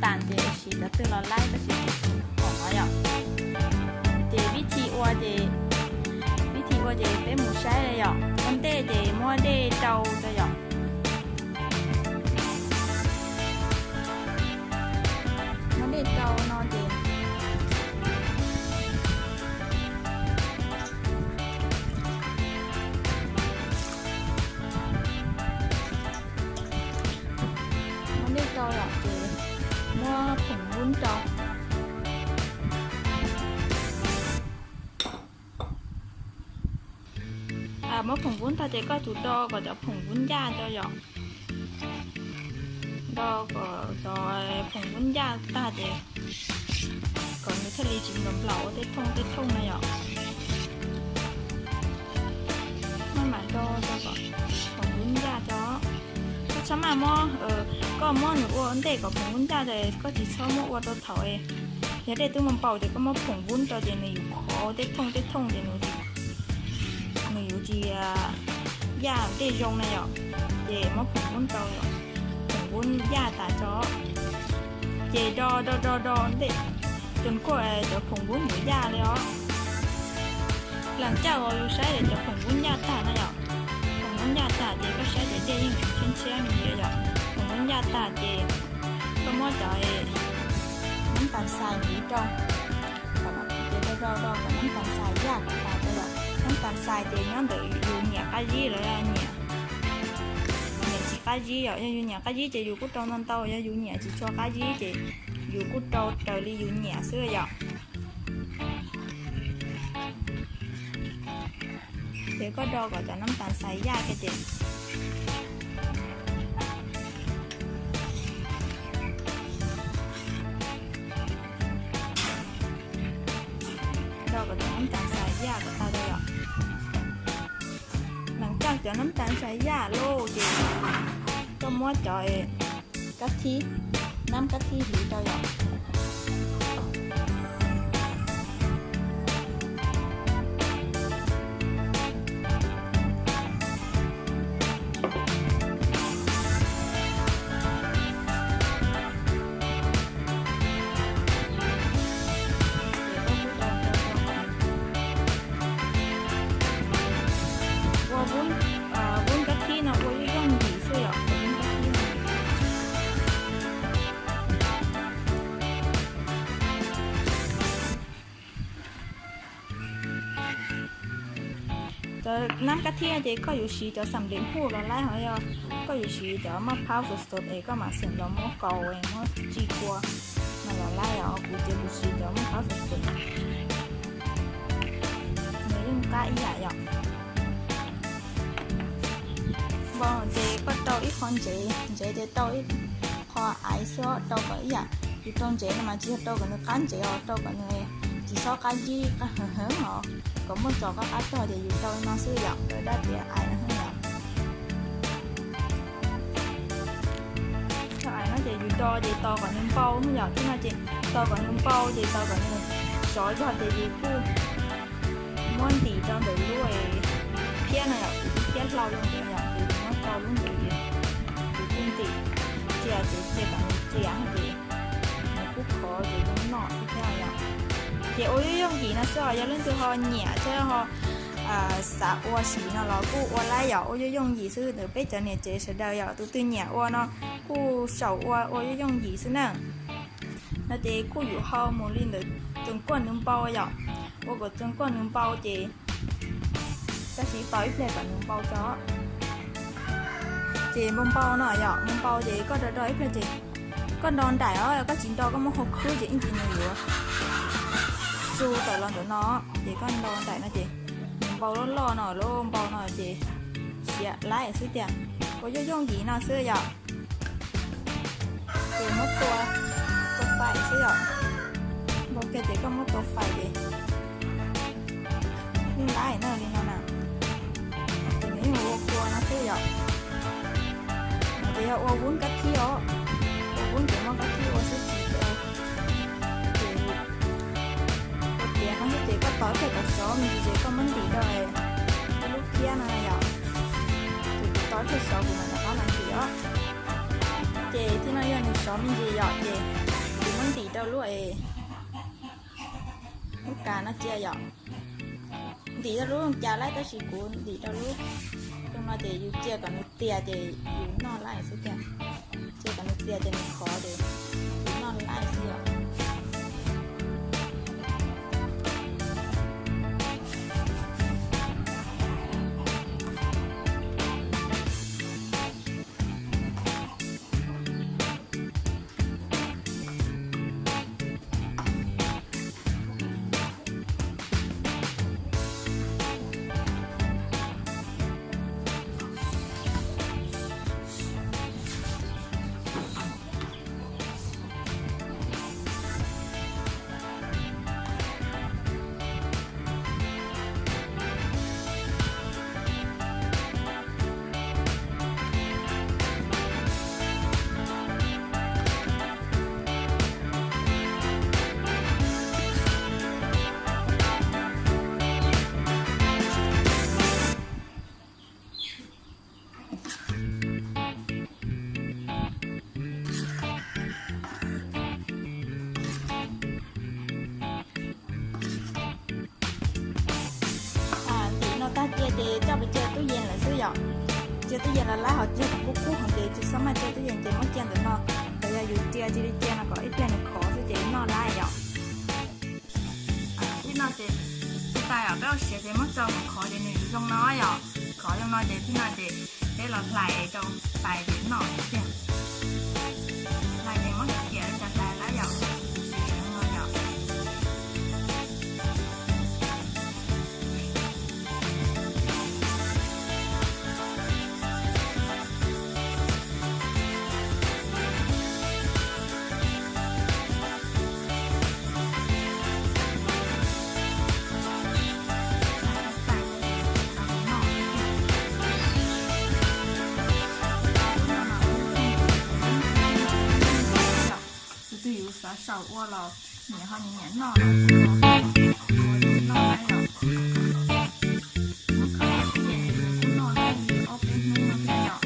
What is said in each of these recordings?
tas ces siv cov twg los laib, tab sis kuv siv qhov no yom. Ces vib thi ua ces, vib thi ua ces peb mus saib yom. Ua ntej ces muab dej rau rau yom. Muab dej rau no ces muab dej rau lawm ces muab phoom vub rau. Muab phoom vub tag ces koj tsum do kom cov phoom vub ncaj rau yom. Do kom cov phoom vub ncaj tag ces kom nws thiaj li tsis nplaum nplaum ua tej thooj tej thooj na yom. Maj mam do rau kom phoom vub ncaj rau. Koj txhob maj muab, koj muab nws ua ntej kom phoom vub ncaj ces koj tsis txhob muab ua rau thaum yog dej twb npau npau ces koj muab phoom vub rau ces nws yuav khov tej thooj tej thooj ces nws yuav tsis yaj dej zoo na yom. Ces muab phoom vub rau, phoom vub yaj tas tso, ces do do do do ntej, tsuas kuj cov phoom vub yuav yaj li os. Leej caj uas yus saib cov phoom vub ncaj tag na yom. Phoom vub ncaj tag ces koj saib ces dej yeej tshiab tshiab me ntsis yom. Phoom vub ncaj tag ces koj muab cov nab tas xais hliv rau, ces do do do kom nab tas xais yaj kom tas rau yom. Nab tas xais ces nyob ntawm yus nyiam qab zib los yog nyiam, nyiam tsis qab zib yom. Yog yus nyiam qab zib ces yus kuj rau ntau ntau, yog yus nyiam tsis tshua qab zib ces yus kuj rau raws li yus nyiam xwb yom. Ces koj do kom cov nab tas xais yaj kiag ces do kom cov nab tas xais yaj kom tau rau yom. Leej caj cov nab tas xais yaj lauj ces koj muab cov kab thib, nab kab thib hliv rau yom. Ua vub kab thib no ua yooj yooj yim xwb yom. Cov nab kab thib ces koj yuav siv cov xam lem huj los laib, ho yog koj yuav siv cov maj phaub xov xov es koj mam xeem los muab kaus muab tsim kua no los laib os. Kuv ces kuv siv cov maj phaub xov xov, nws yeej qab ib yam yom. Npau ces koj rau ib qho ntsev, ntsev ces rau ib qho aiv xwb, rau kom ib yam. Yus rau ntsev no mas tsis yog rau kom nws qab ntsev os, rau kom nws tsis txhob qab zib qab heev heev os, kom muaj tsos qab qab tog ces yus rau li no xwb yom, rau dab tias aiv no yom. Rau aiv no ces yus do ces tos kom nws npau no yom, thiab no ces tos kom nws npau ces tos kom nws sov zog ces yus kuj muab ntim rau ntawm lub phiab no yom, kuv lub phiab hlau zoo ntawd yom, ces yus muab rau lub ntawd ces yus kuj ntim txias ces cia kom nws txias no ces nws kuj khov ces yus noj xwb thiab yom. Ces ua yooj yooj yim no xwb os, yog leej twg ho nyiam thiab ho xav ua sim no los kuj ua laib yom, ua yooj yooj yim xwb ntawm peb cov niam tsev sawv daws yom, tus twg nyiam ua no kuj saum ua ua yooj yooj yim xwb na. No ces kuj yuav hau mus li ntawm txoos kuaj nws npau yom, ua kom txoos kuaj nws npau ces tab sis tos ib pliag kom nws npau tso. Ces npau npau no yom, npau npau ces koj do do ib pliag ces koj nto nraim os, koj tsis nto koj muab hau khwb ces ib ntsis nws yuav su tawm los ntawm no, ces koj nto nraim no ces nws npau loj loj no, lub npau no ces siav laib xwb tiag. Ua yooj yooj yim no xwb yom. Ces muab tua, tua fais xwb yom. Npau kiag ces koj muab tua fais ces yeej laib na li no na. Ces nws yeej ua kua no xwb yom. Ces yog ua vub kab thib os, ua vub ces muab kab thib ua xwb tsis ua. Ces ua tiav no xwb ces koj tos ib pliag kom sov me ntsis ces koj muab ntim rau lub phiab no yom. Ces kuv tos ib pliag sov kuv mam rov qab los ntim os. Ces thiab no yog nws sov me ntsis yom ces Rau lub, lub kas no cia yom. Ntim rau lub cas lawm tab sis kuv ntim rau lub zoo no ces yus cia kom nws txias ces yus noj lawm xwb tiag. Cia kom nws txias ces nws khov ces yus noj lawm xwb yom. Ntim no tag cia ces coj mus cia tub yees lawm xwb yom. Cia tub yees los lawm ho cia kom kub kub heev ces tsis txhob maj cia tub yees ces muab cia ntawm no. Los yog yus cia cia li cia no kom ib pliag nws khov xwb ces noj lawm yom. Ib no ces tsis tas yom, peb ua siav ces muab tso kom khov ces nws zoo no yom. Khov zoo no ces tib no ces peb los hlais rau tais ces noj tiag. Hlais ces muab kiam kiam li cas hlais lawm yom. Zoo no yom. Tus twg yus xav xaum ua los nyiam ho nyiam noj los ua noj na yom. Muab khaws ib yam li kuv noj tau li ob peb hnub no thiab yom.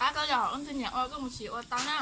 Qab koj yog ub ntxwg nyiam ua koj mus sim ua tau na.